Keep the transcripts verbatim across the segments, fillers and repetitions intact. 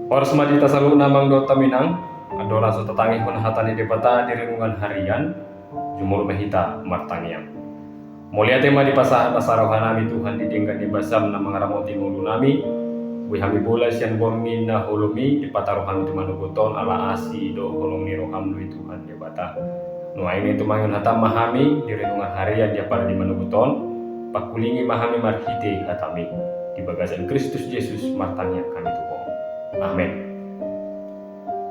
Horas ma di hita saluhutna amang dohot hamu inang, andorang so tatangihon hata ni Debata di renungan harian, jumolo ma hita martangiang. Mauliate ma dipasahat nasa rohanami Tuhan di denggan ni basam na mangaramoti ngolunami, boi hami bolas sian borngin na holom i, dipataru hami tu manogot on ala asi dohot holong ni roham do i Tuhan Debata. Nuaeng na tumangion hatam ma hami di renungan harian di apala di manogot on, pangkulingi ma hami marhite hatami. Di bagasan Kristus Jesus martangiang hami tu Ho. Amen.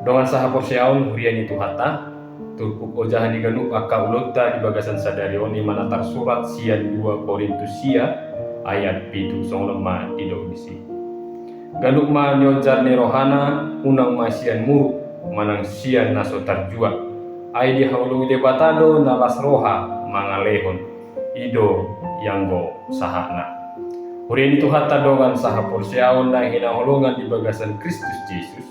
Dongan sahaporseaon, huria ni Tuhanta, turpuk ojahan ni ganup angka ulaonta di bagasan sadari on i ma na tarsurat sian dua Korintus sia ayat pitu, songon on ma didok disi. Ganup ma niojar ni rohana, unang ma sian muruk manang sian na so tarjua. Ai dihaholongi Debata do na las roha mangalehon. I do i anggo sahatna. Huria ni Tuhanta, dongan sahaporseaon na hinaholongan di bagasan Kristus Jesus,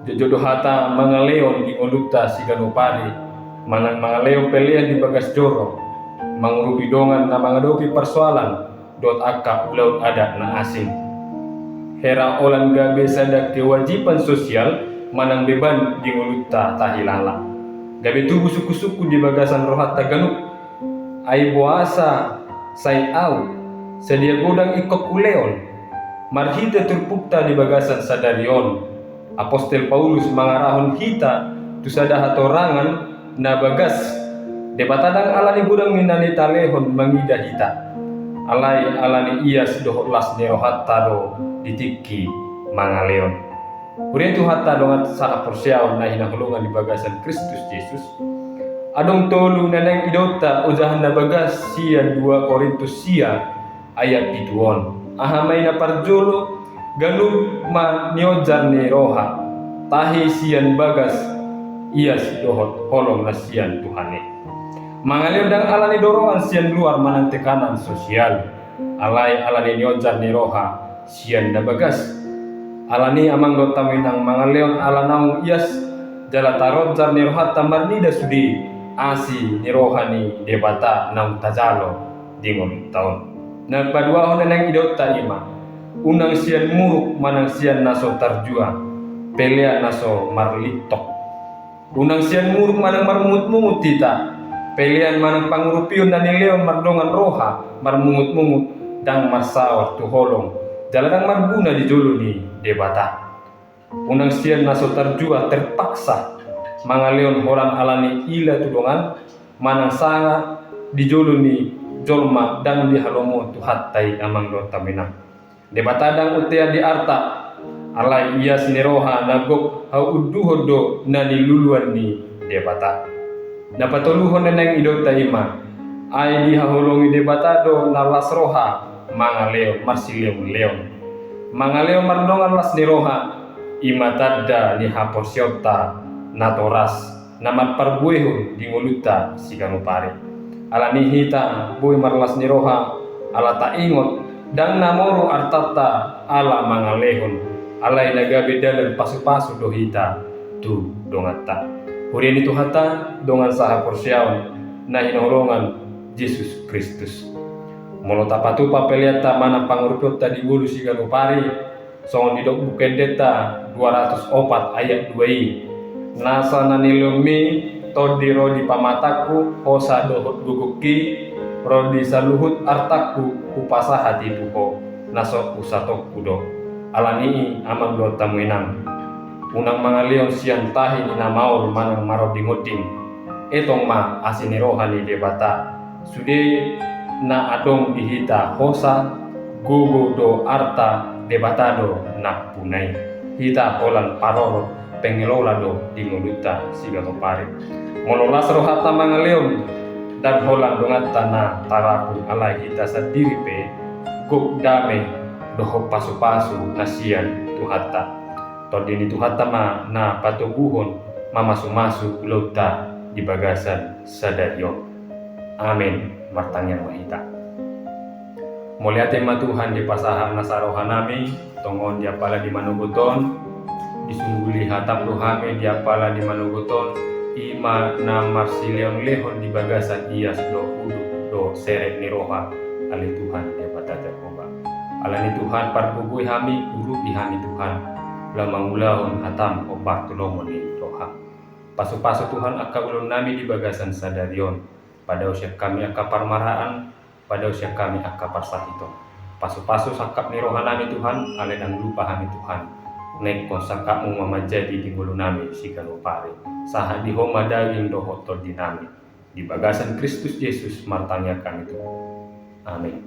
jotjot do hata mangalehon di ngolunta siganup ari, manang mangalehon pelean di bagas joro, mangurupi dongan na mangadopi parsoalan dohot angka ulaon adat na asing. Hera holan gabe sada kewajiban sosial manang beban di ngolunta tahilala. Gabe tubu sungkunsungkun di bagasan rohanta ganup. Ai boasa sai ahu, sadia godang ingkon hulehon? Marhite turpukta di bagasan sadari on, Apostel Paulus mangarahon hita tu sada hatorangan na bagas. Debata ndang ala ni godang ni na nitalehon mangida hita, alai ala ni ias dohot las ni rohanta do di tingki mangalehon. Huria ni Tuhanta, dongan sahaporseaon na hinaholongan di bagasan Kristus Jesus, adong tolu na naeng idaonta ojahan na bagas sian dua Korintus sia ayat pitu on. Aha ma i? Na parjolo, ganup ma niojar ni roha, tahi sian bagas, ias dohot holong na sian Tuhan i. Mangalehon ndang ala ni dorongan sian luar manang tekanan sosial, alai ala ni niojar ni roha sian na bagas. Ala ni i amang dohot hamu inang, mangalehon ala naung ias jala tarojar ni rohanta marnida sude asi ni roha ni Debata naung tajalo di ngolunta on. Na paduahon na naeng idaonta i ma, unang sian muruk manang sian na so tarjua, pelean na so marlintok. Unang sian muruk manang marmungutmungut hita, pelean manang pangurupion na nilehon mardongan roha marmungutmungut, ndang marsaor tu holong, jala ndang marguna di jolo ni Debata. Unang sian na so tarjua, terpaksa, mangalehon holan ala ni ila tu dongan, manang sanga di jolo ni jolma ndang dihalomohon Tuhanta i amang dohot hamu inang. Debata ndang bontean di arta, alai ias ni roha na gok haunduhon do na niluluan ni Debata. Na patoluhon na naeng idaonta i ma, ai dihaholongi Debata do na las roha mangalehon, marsilehonlehon. Mangalehon mardongan las ni roha, i ma tanda ni haporseaonta na toras, na marparbuehon di ngolunta siganup ari. Ala ni i hita boi marlas ni roha, ala taingot, ndang na moru artanta ala mangalehon, alai na gabe dalan pasupasu do hita tu donganta. Huria ni Tuhanta, dongan sahaporseaon na hinaholongan Jesus Kristus. Molo tapatupa peleanta manang pangurupionta di ngolu siganup ari, songon didok Buku Endenta dua ratus opat ayat dua i, nasa na nilehonmi tondi ro di pamatangku, hosa dohot gogongki, ro di saluhut artangku hupasahat i tu Ho, na so husatongku do. Ala ni i amang dohot hamu inang, unang mangalehon sian tahi ni na maol manang marondingonding. Etong ma asi ni roha ni Debata. Sude na adong di hita hosa, gogo dohot arta, Debata do nampuna i. Hita holan parorot, pengelola do di ngolunta siganup ari. Molo las rohanta mangalehon, ndang holan donganta na tarapung, alai hita sandiri pe gok dame dohot pasupasu na sian Tuhanta. Tondi ni Tuhanta ma na patoguhon, mamasumasu ulaonta di bagasan sadari on. Amen. Martangiang ma hita. Mauliate ma Tuhan dipasahat nasa rohanami, tongon di apala di manogot on, disungguli hatam do hami di apala di manogot on, i ma na marsilehonlehon di bagasan ias dohot udut dohot serep ni roha, ale Tuhan Debata Jahowa. Ala ni i Tuhan, pargogoi hami, urupi hami Tuhan. lam mangulahon hatam hombar tu lomo ni roham. Pasupasu Tuhan angka ulaonnami di bagasan sadari on. Padaosian hami angka parmaraan, padaosian hami angka parsahiton. Pasupasu sangkap ni rohanami Tuhan, alai ndang lupa hami Tuhan. Naingkon sangkapmu ma manjadi di ngolunami siganup ari. Sahat di Ho ma daging dohot tondinami. Di bagasan Kristus Jesus martangiang hami Tuhan. Amin.